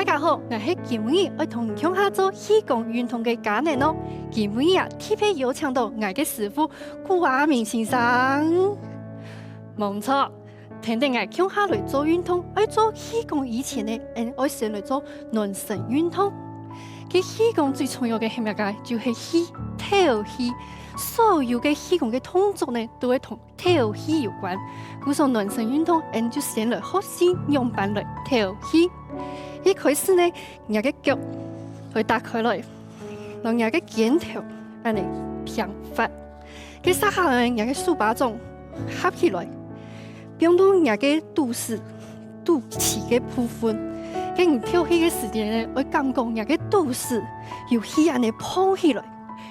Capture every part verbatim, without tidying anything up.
家好，𠊎係今晡日愛同你共下做氣功運動个嘉年哦。今晡日啊，特別邀請到𠊎个師傅古阿明先生。無錯，跈等𠊎共下來做運動，愛做氣功以前呢，𠊎愛先來做暖身運動。該氣功最重要个係麼个？就係氣，敨氣。所有个氣功个動作呢，都會同敨氣有關。故所暖身運動，𠊎就先來學習仰般來敨氣。一開始呢，若个腳會打開來，摎若个肩頭恁仔平發。該續下來，若个手巴掌合起來，放到若个肚屎、肚臍个部分。該你敨氣个時節呢，會感覺若个肚屎有氣恁仔膨起來，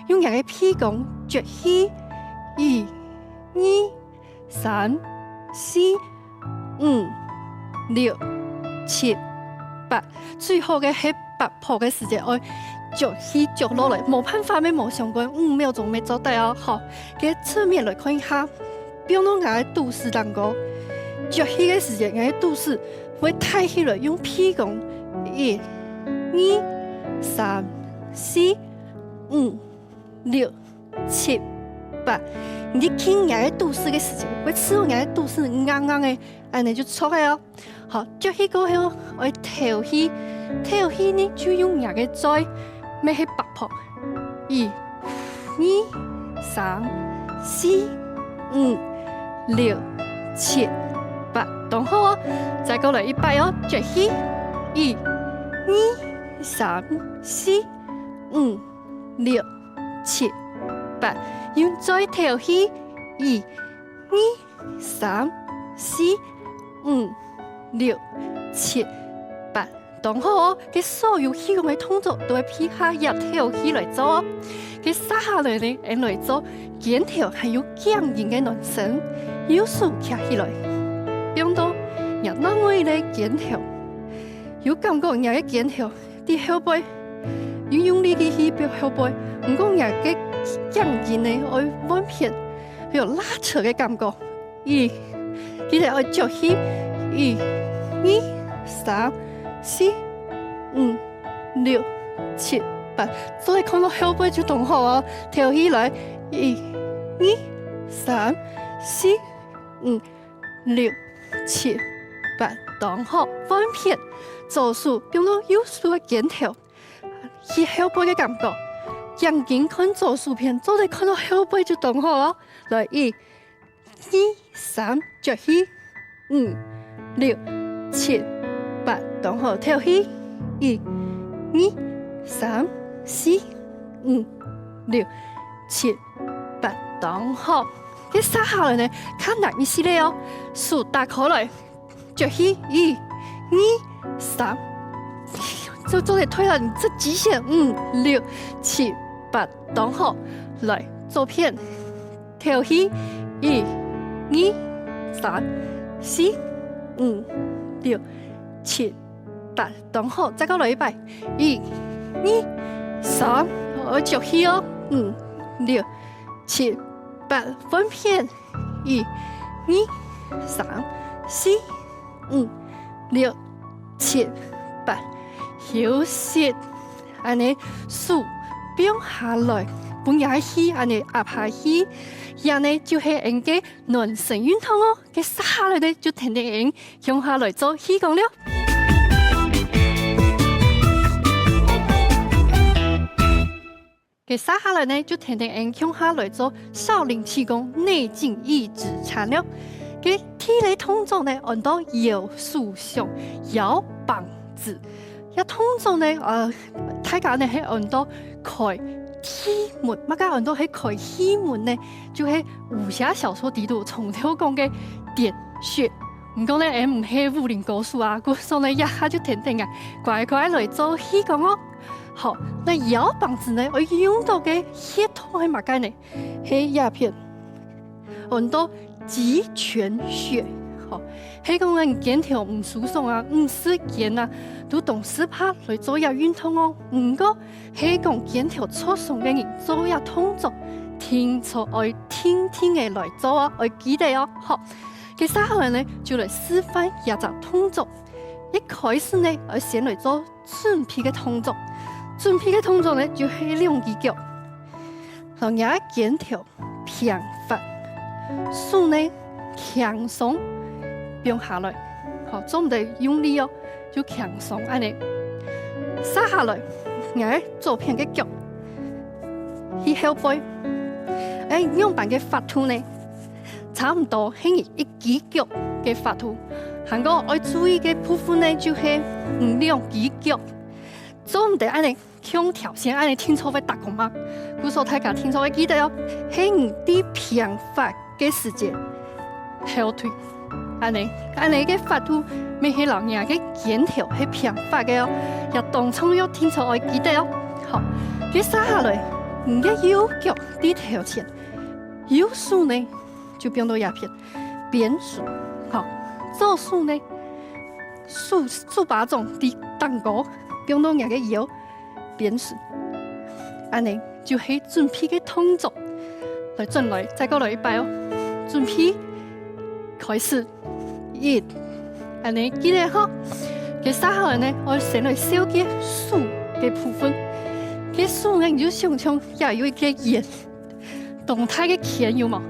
用若个鼻公擛氣，一、二、 三、四、五、六、七、八。最好个係八拍个時節，愛擛氣擛落來，無辦法乜無相關，五秒鐘乜做得哦。好，該側面來看一下，放到𠊎个肚屎頂高，擛氣个時節，𠊎个肚屎會抬起來，用鼻公，一、二、三、四、五、 六、七、八。你去撳若个肚屎个時節，會試著若个肚屎硬硬个，恁仔就著个哦。好，擛氣過後，愛敨氣，敨氣呢就用若个嘴，乜係八拍，一、二、三、四、五、六、七、八，當好哦。再過來一擺哦，擛氣，一、二、三、四、五、六、 七、八，用嘴敨氣，一、二、三、四、五、六、七、八，當好哦。該所有氣功个動作都會配合這敨氣來做哦。該續下來呢，𠊎來做肩頭還有頸根个暖身，右手擎起來，放到若另外个肩頭，有感覺若个肩頭 在後背，有用力个去擛後背，毋過若个頸根呢，愛換片，會有拉扯个感覺。一，記得愛擛氣，一、二、三、四、五、六、七、八，做得看到後背就當好哦。敨氣來，一、二、三、四、五、六、七、八，當好。換片，左手放到右手个肩頭，去後背个感覺，頸根看左手片，做得看到後背就當好哦。來，一、二、三，擛氣，五、六、七、八，當好，敨氣，一、二、三、四、五、六、七、八，當好。該續下來呢，較難一息仔哦，手打開來， 擛氣，一、二、三，做，做得推到你這極限，五、六、七、八，當好。來，左片，敨氣，一、二、三、四、五、六、七、八，當好。再過來一擺，一、二、三，愛擛氣哦，五、六、七、八，換片， 一、二、三、四、五、六、七、八，休息。恁仔手放下來，分這氣恁仔壓下去，這呢就係𠊎个暖身運動哦。該續下來呢，就跈等𠊎共下來做氣功了。 該續下來呢，就跈等𠊎共下來做少林氣功內勁一指禪了。該第一个動作呢，安到搖手掌，搖膀子。這動作呢，呃，大家呢係安到開地門，麼个安到係開地門呢？就係武俠小說裡肚常透講个點穴。毋過呢，𠊎毋係武林高手啊，故所呢，這下就跈等𠊎乖乖來做氣功哦。 好，該搖膀子呢，愛用到个穴道係麼个呢？係這片，安到極泉穴。好，係講你肩頭毋舒爽啊，毋使肩啊，都當適合來做這運動哦。毋過，係講肩頭著傷个人做這動作，定著愛定定仔來做哦，愛記得哦。好，該續下來呢，就來示範這隻動作。一開始呢，愛先來做準備个動作。準備个動作呢，就係兩支腳，摎若个肩頭平發，手呢輕鬆放下來，好，做毋得用力哦，就輕鬆恁呢。續下來，𠊎个左片个腳去後背，欸，仰般个闊度呢？差毋多係你一支腳个闊度。還過愛注意个部分呢，就係你兩支腳做毋得恁呢 共條線恁呢定著會踏空嘛。故所大家定著愛記得哦，係你在平發个時節後退，恁呢，恁呢个闊度乜係摎若个肩頭係平發个哦，這當重要，定著愛記得哦。好，該續下來，你个右腳在頭前，右手呢就放到這片，邊手，好，左手呢，手，手巴掌在頂高，放到若个腰 邊手。恁呢就係準備个動作。來，轉來，再過來一擺哦。準備，開始。一，恁呢，記得吼。該續下來呢，愛先來紹介手个部分。該手呢，你就想像這有一個圓，當大个圈，有無？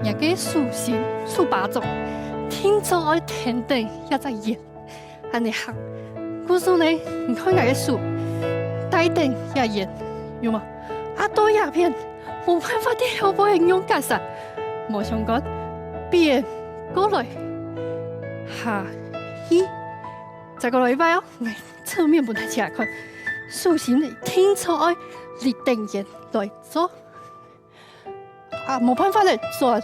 若个手心、手巴掌，定著愛跈等這隻圓。 恁呢行。故所呢，你看𠊎个手，帶等這圓，有無？啊，到這片，無辦法在後背用結煞，無相干，變過來，下去，再過來一擺哦，來，側面分大家看，手心定著愛離等圓來做。 啊，無辦法了，轉，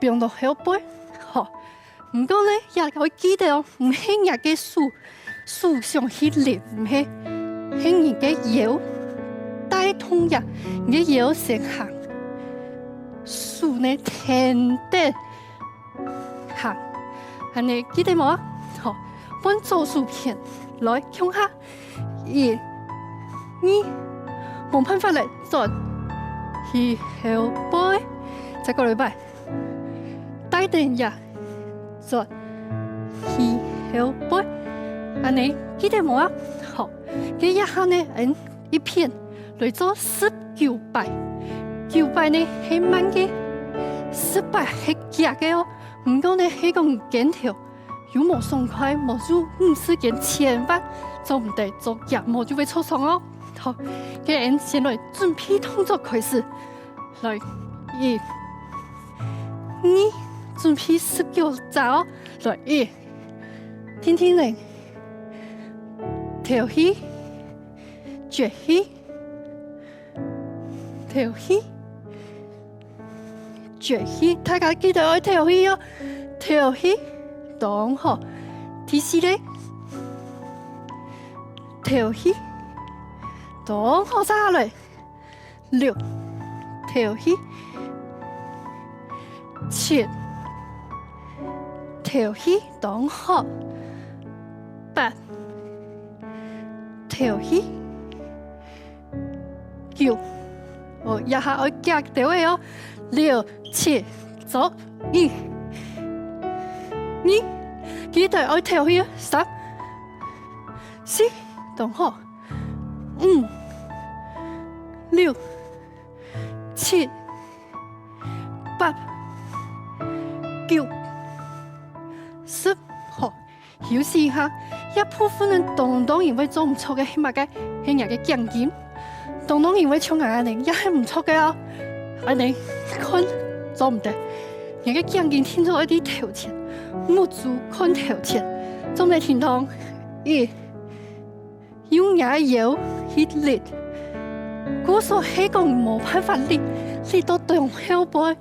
放到後背，好。毋過呢，也愛記得哦，毋係若个手，手想去離，毋係，係你个腰帶動這，你个腰先行，手呢跈等行，恁呢記得無啊？好，換左手片，來，共下。 一、二，無辦法了，轉去後背，再過來一擺，帶等這，轉去後背，恁呢，記得無啊？好，該這下呢，𫣆一片來做十九擺，九擺呢係慢个，十擺係遽个哦。毋過呢，係講你肩頭 有無爽快，無注意時間，千萬做毋得做遽，無就會著傷哦。好，該𫣆先來準備動作開始。來，一、二，準備十九隻哦。來，一，定定仔，敨氣，擳氣， 敨氣，擳氣，大家記得愛敨氣哦。敨氣，當好。第四个，敨氣，當好，續下來。六，敨氣。七，敨氣，當好。八，敨氣。 九。哦，這下愛遽兜仔哦。六、七、十、二。二，記得愛敨氣哦。三、四，當好。五、六、七、八、九、十，好。 休息一下，這部分呢，當多人會做毋著个係麼个？係若个頸根。當多人會像𠊎恁呢，也係毋著个哦。恁呢，看，做毋得。若个頸根定著愛在頭前，目珠看頭前，做毋得停動。一，用若个腰去力，故所係講無辦法力，力到中後背，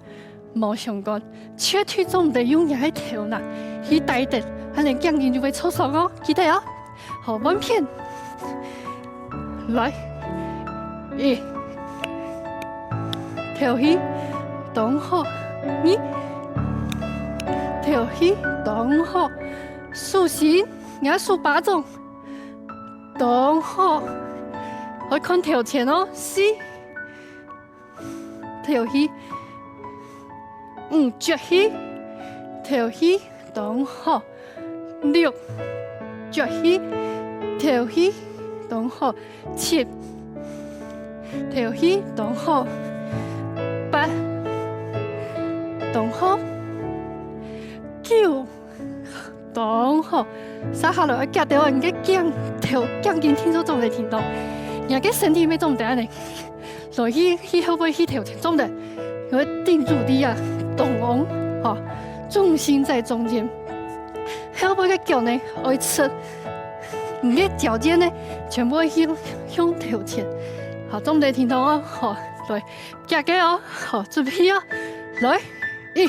無相干，絕對做毋得用若个頭那去帶等，恁呢頸根就會著傷哦，記得哦。好，換片。來，一，敨氣，當好。二，敨氣，當好。手心，若手巴掌，當好。愛看頭前哦。四， 敨氣。五，擳氣。敨氣，當好。六，撅起，敨氣，當好。七，敨氣，當好。八，當好。九，當好。續下來愛夾兜仔，你个頸頭、頸根定著總會停動，你个身體乜總得恁呢。 來去，去後背去頭前，總得，愛定住在啊，中央，吼，重心在中間。後背个腳呢，愛直，你个腳尖呢，全部愛向，向頭前。好，總得停動哦，好，來，夾个哦，好，準備哦，來，一，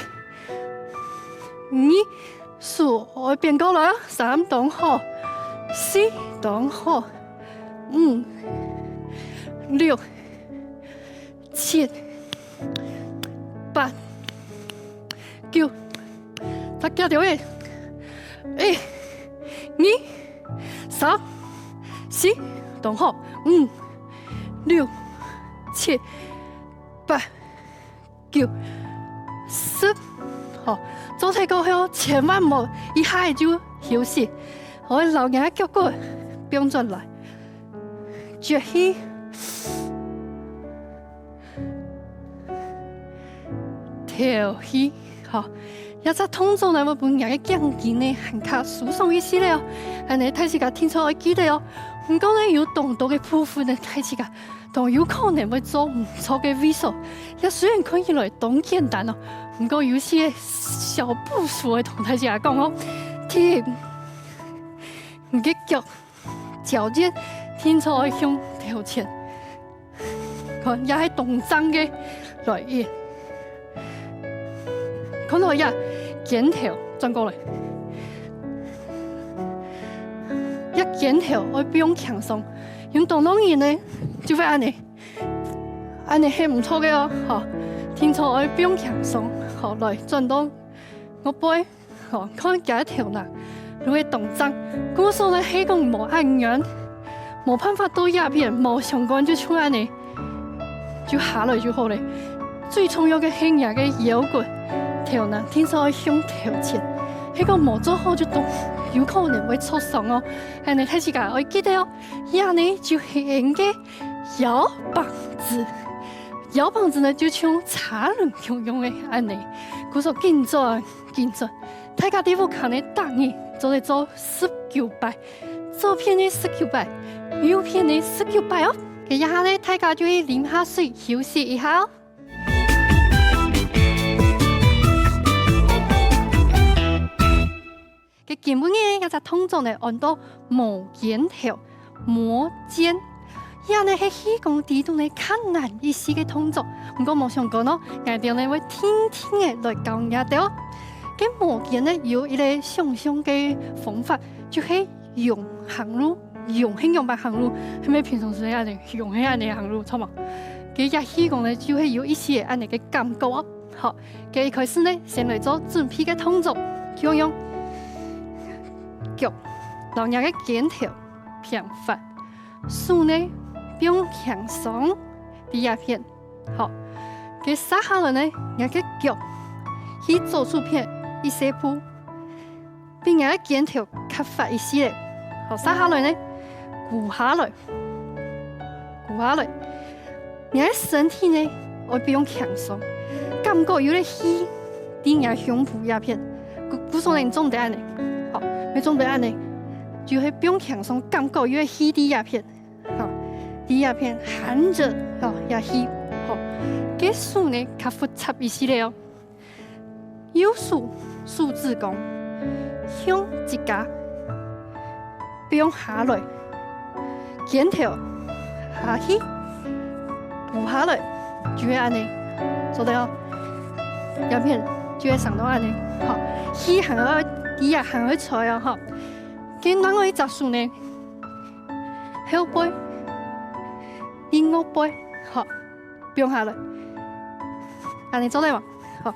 二，手愛變過來哦，三，當好，四，當好，五，六， 七，八，九，再加條仔，一，二，三，四，當好，五，六，七，八，九，十。好，做忒過後，千萬毋好一下仔就休息，愛摎若个腳骨放轉來，撅氣。 敨氣，吼，這隻動作呢，會分若个頸根呢還較舒爽一息仔哦。恁呢大自家定著愛記得哦。毋過呢，有當多个部分呢，大自家都有可能會做毋著个位所。這雖然看起來當簡單哦，毋過有兜小步數愛同大自家講哦。第一，你个腳 腳尖定著愛向頭前。看，這係當正个來一。看著這，肩頭轉過來。這肩頭愛放輕鬆，有當多人呢，就會恁呢，恁呢係毋著个哦，吼，定著愛放輕鬆，好，來，轉到後背。 吼，看厥頭那，就會當正。故所呢，係講無恁軟，無辦法到這片，無相關就像恁呢，就下來就好了。最重要个係若个腰骨，頭那，定著愛向頭前。係講無做好就當有可能會著傷哦。恁呢大自家愛記得哦，這呢就係𠊎个腰挷子。腰挷子呢，就像車輪共樣个恁呢，故所緊轉，緊轉。 大家在屋下呢，逐日做得做十九擺，左片个十九擺，右片个十九擺哦。該這下呢，大家就去啉下水，休息一下哦。該今晡日呢，這隻動作呢，安到摩肩頭。 摩肩。這呢係氣功裡肚呢較難一息个動作，毋過無相干哦，𠊎兜呢會定定仔來教若兜。該摩肩呢有一個想像个方法，就係仰行路，仰係仰般行路，係毋係平常時恁呢，仰係恁呢行路，著無？該這氣功呢就係有一息恁呢个感覺哦。好，該一開始呢，先來做準備个動作，共樣，腳，摎若个肩頭 平闊，手呢放輕鬆在這片。好，該續下來呢，若个腳去左手片一細步，比若个肩頭較闊一息仔。好，續下來呢，跍下來，跍下來。 若个身體呢，愛放輕鬆，感覺有個氣在若胸脯這片，故，故所呢，你做得恁呢，好，你做得恁呢，就係放輕鬆，感覺有個氣在這片，好，在這片含著，好，這氣，好，該手呢，較複雜一息仔哦。 右手手指公向自家放下來，肩頭下去，跍下來，就係恁呢，做得哦。這片就係成到恁呢，好，氣還愛，氣也還愛出哦，好。該另外一隻手呢，後背，另外背，好，放下來，恁呢做得無？好。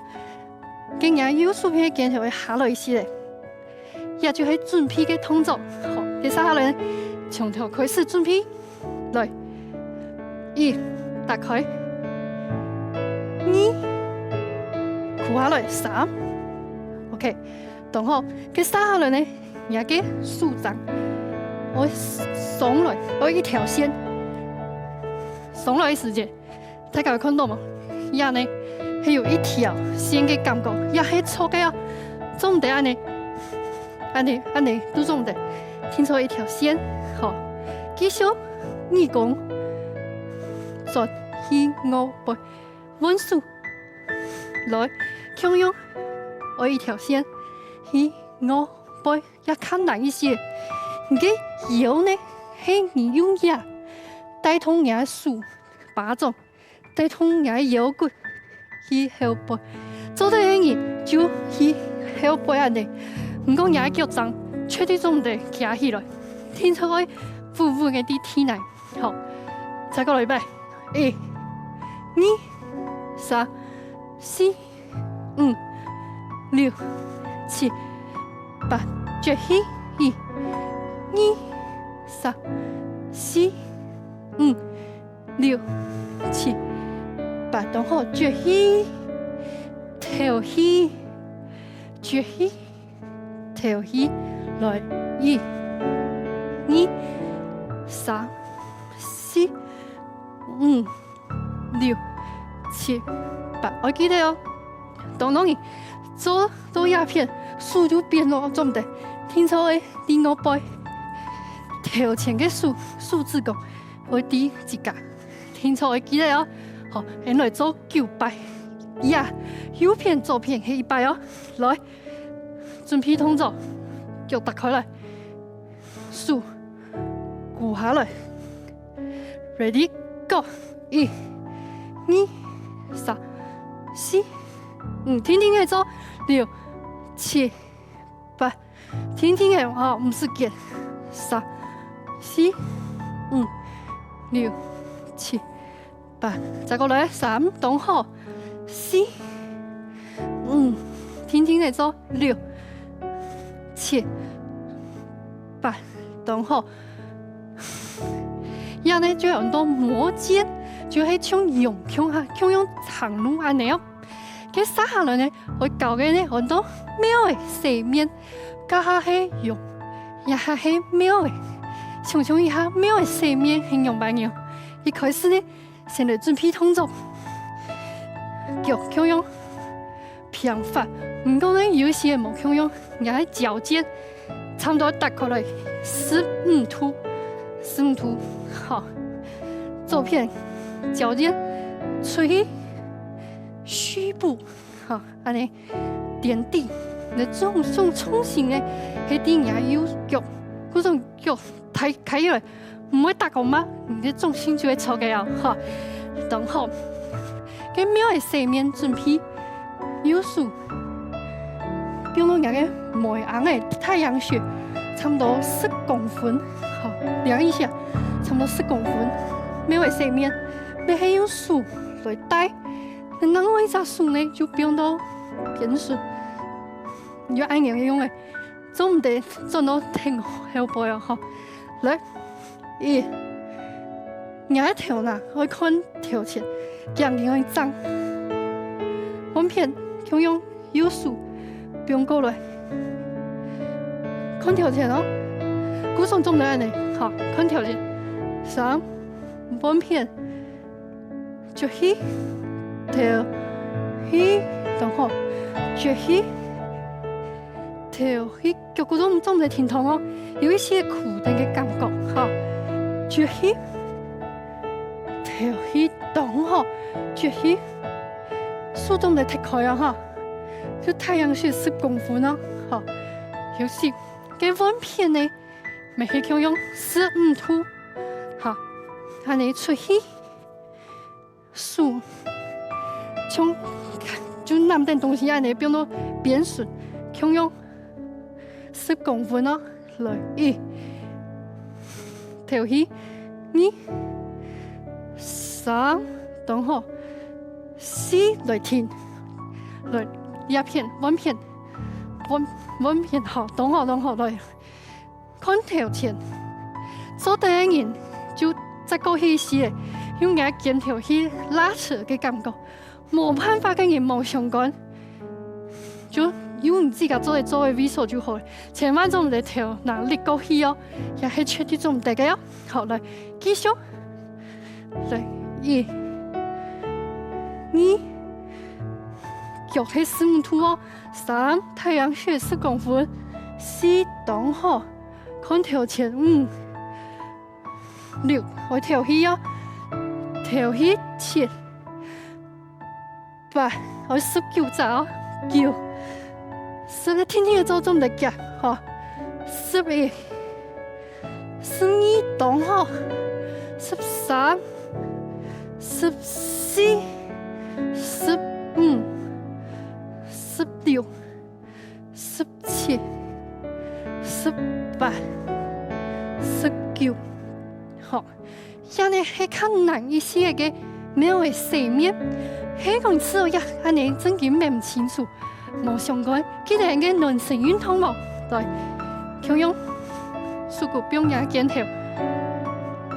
該若右手片个肩頭會下來一息仔，這就係準備个動作。好，接下來呢，從頭開始準備。來，一，打開。二，跍下來。三，OK，當好。該續下來呢，若个手掌，愛上來，愛一條線，上來个時節，大家有看到無？這呢，係有一條線个感覺，這係著个哦，做毋得恁呢，恁呢，恁呢，都做毋得，定著一條線，好，繼續，耳公，轉去外背，換手，來，共樣，愛一條線，去外背。 也較難一些。你个腰呢，係你用這帶動你个手巴掌，帶動你个腰骨去後背。做得个人就去後背恁呢。毋過你个腳掌絕對做毋得擎起來，定著愛穩穩个在地泥。好，再過來一擺，一、二、三、四、 五、六、七、八，撅起，一、二、三、四、五、六、七、八，當好，撅起，敨氣，撅起，敨氣，來，一、二、三、四、五、 六、七、八，愛記得哦。當當你做到這片，手就變咯，做毋得。定著愛在外背，頭前个手，手指公愛在自家，定著愛記得哦。好，𫣆來做九擺，呀，右片左片係一擺哦。來，準備動作，腳踏開來，手跍下來。 Ready, go！一、二、三、四、五，定定个做，六、七、八，定定个哦，毋使緊，三、四、五、六、七、八，再過來，三，當好，四、五，定定个做，六、七、八，當好。 這呢就安到摸肩，就係像羊共下，共樣行路恁呢哦。該續下來呢，愛教个呢安到貓仔洗面，這下係羊，這下係貓仔。想像一下貓仔洗面係仰般樣。一開始呢，先來準備動作，腳共樣 平滑。毋過呢，有一些無共樣，𠊎个腳尖差毋多打開來十五度，十五度，好。左片腳尖出去，虛步，好，恁呢，點地，你个重，重，重心呢，係在你个右腳，故所腳抬，抬起來， 毋會打𠊎嘛，你个重心就會著个哦，哈。當好。該貓仔洗面準備，右手，放到𠊎个尾項个太陽穴，差毋多十公分，好，量一下，差毋多十公分。貓仔洗面，乜係用手來帶，另外一隻手呢就放到邊脣，你就恁樣用个，做毋得轉到跈後背哦，好。來， 一，若个頭那愛看頭前，頸根愛正。換片，共樣右手放過來，看頭前哦。故所做得恁呢，好，看頭前。三，換片，撅氣，敨氣，當好，撅氣，敨氣。 腳骨都做毋得停動哦，有一些苦等个感覺，哈。撅氣，敨氣，當好，撅氣，手做毋得忒開哦，哈。就太陽穴十公分哦，哈。休息，該換片呢，乜係共樣十五度，哈。恁呢出氣。 手，像，就揇等東西恁呢放到邊脣，共樣十公分哦。來，一，敨氣，二，三，當好，四，來停，來，這片，換片，換，換片，好，當好，當好，來。 看頭前，做得个人就再過去一息，用若个肩頭去拉扯个感覺。無辦法个人無相干，就有你自家做得做个位所就好了，千萬做毋得頭那立過去哦，也係絕對做毋得个哦。好，來，繼續。來，一、二，腳係十五度哦。三，太陽穴十公分。四，當好，看頭前。五、六，愛敨氣哦，敨氣。七、八，愛十九隻哦。九、十，定定做做毋得夾，吼。十一、十二，當好。十三、十四、十五、十六、十七、十八、十九。好，這呢係較難一息个貓仔洗面，係講試著這恁呢正經毋清楚，無相干，記得个暖身運動無？來，共樣手骨放若肩頭。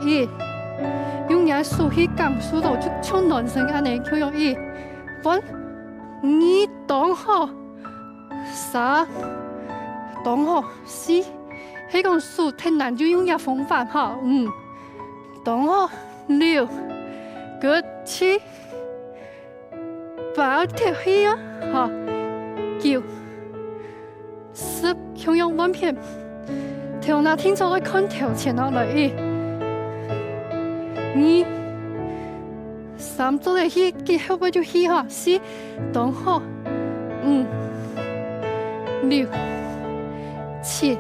一，用若手去感受著，就像暖身恁呢，共樣一、半、二，當好。三，當好。四，係講手忒難就用這方法哈。五，當好。六，good。七、八，敨氣啊，哈。九、十，共樣換片。頭那定著愛看頭前哦，來，一、二、三，做得去，結合个就去哈。四，當好。五、六、七、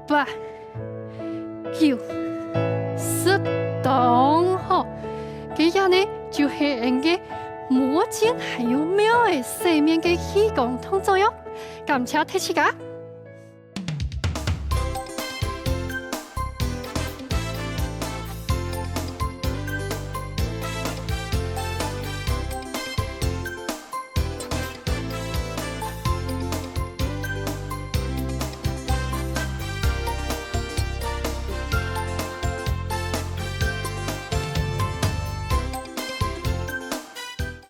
八、九、十，當好。該下呢，就係𠊎个無盡還有貓仔洗面个氣功動作喲。感謝大自家！